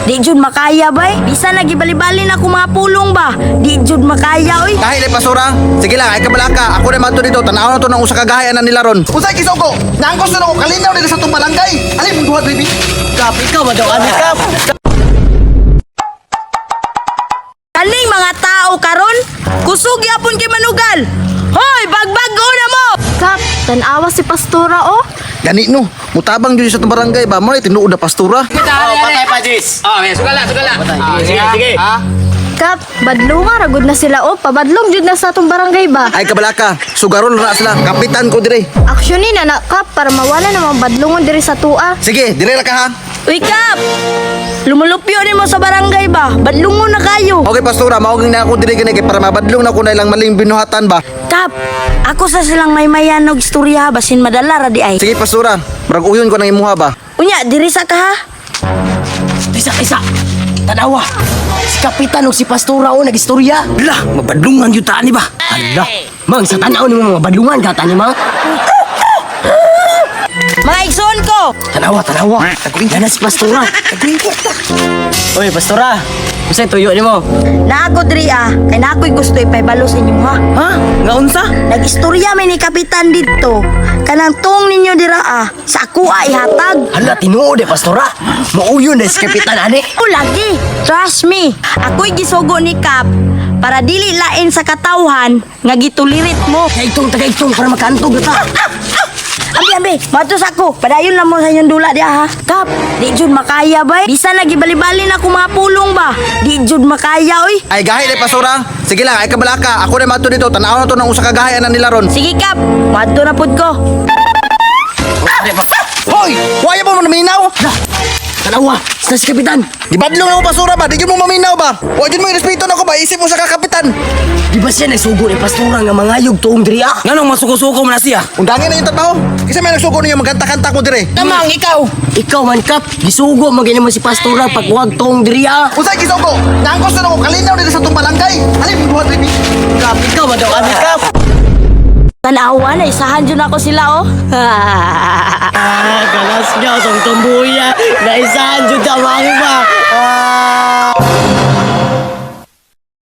Di jud makaya bay. Bisan nagibali-bali na ako mga pulong ba. Di jud makaya oy. Dahil ay pasura. Sige lang, ay kabalaka. Ako na mato dito. Tanaw na to ng usa ka gahay ana nila ron. Unsay gisugo? Nangkos na ko kalinaw dito sa tong balangay. Alin mong duha, baby? Kap, ikaw ba daw ani, Kap? Kaning mga tao karon, kusog yapon kay manugal. Hoy, bagbag-o na mo. Kap, tanawa si Pastora oh. Gani no, mutabang jud sa tong barangay ba mo tinuod na pastura. Oh, patay pa, Jis. Oh, may sugala, sugala. Ah, sige, sige. Kap, badlunga ragod na sila oh. Pabadlong jud na sa atong barangay ba. Ay kabalaka, sugaron ra sila. Kapitan ko dire. Aksyon ni na Kap, para mawala na mga badlungon diri sa tua. Sige, dire ra ka ha. Uy, Kap! Lumulupyo ni mo sa barangay ba? Badlungon na kayo. Okay pastura, mao na ako dire gani kay para mabadlong na ko na ilang maling binuhatan ba. Kap, ako sa silang maymayan og istorya basin madala ra di ay. Sige pastura, murag uyon ko nang imuha ba. Unya, diri sa ka ha. Isa, isa. Tanawa. Si Kapitan ug si Pastora oh nagistorya. Lah, mabadlungan yun ta ni ba? Ala, mang sa tanaw nimo mabadlungan ka tani mang. Mga igsoon ko. Tanawa, tanawa. Yan na si Pastora. Oy, Pastora. Unsay tuyo nimo? Naa ko diri ah, kay naa ko'y gusto ipaybalo sa inyo ha. Ha? Nga unsa? Nag-istorya may ni kapitan didto. Kanang tuong ninyo dira ah, sa ako ah, ihatag. Hala, tinuod eh, Pastora. Mauyon na si Kapitan ani. O lagi, trust me. Ako'y gisugo ni Kap para dili lain sa katawhan nga gitulirit mo. Tagaigtong, tagaigtong para makaantog na ta. Ambi, ambi, matos ako. Padayon lang mo sa inyong dula diha ha. Kap, di jud makaya bay. Bisan nagibali-bali na ako mga pulong ba. Di jud makaya oy. Ay gahi ay pastura. Sige lang, ay kabalaka. Ako na mato dito. Tanaw na to ng usa ka gahay ana nila ron. Sige Kap, madto na pud ko. Hoy, waya mo maminaw? Tanawa, sa si Kapitan. Gibadlong na mo pasura ba? Di jud mo maminaw ba? Wa jud mo irespeto nako ba? Isip mo sa kakapitan. Di ba siya nagsugo ni Pastora nga mangayog tuong diri ah? Nganong masuko-suko man na siya? Undangin na yung trabaho. Kasi may nagsugo ninyo magkanta-kanta ko dire. Tamang ikaw. Ikaw man Kap, gisugo man gani mo si Pastora pagwag tuong diri ah. Unsay gisugo? Nangkos na ko kalinaw dito sa tong balangay. Alin mong duha, baby? Kap, ikaw ba daw ani Kap? Tanawa na isahan jud ako sila oh. Ah, galas niya, tong tumbuya. Naisahan jud ta ba? Ah.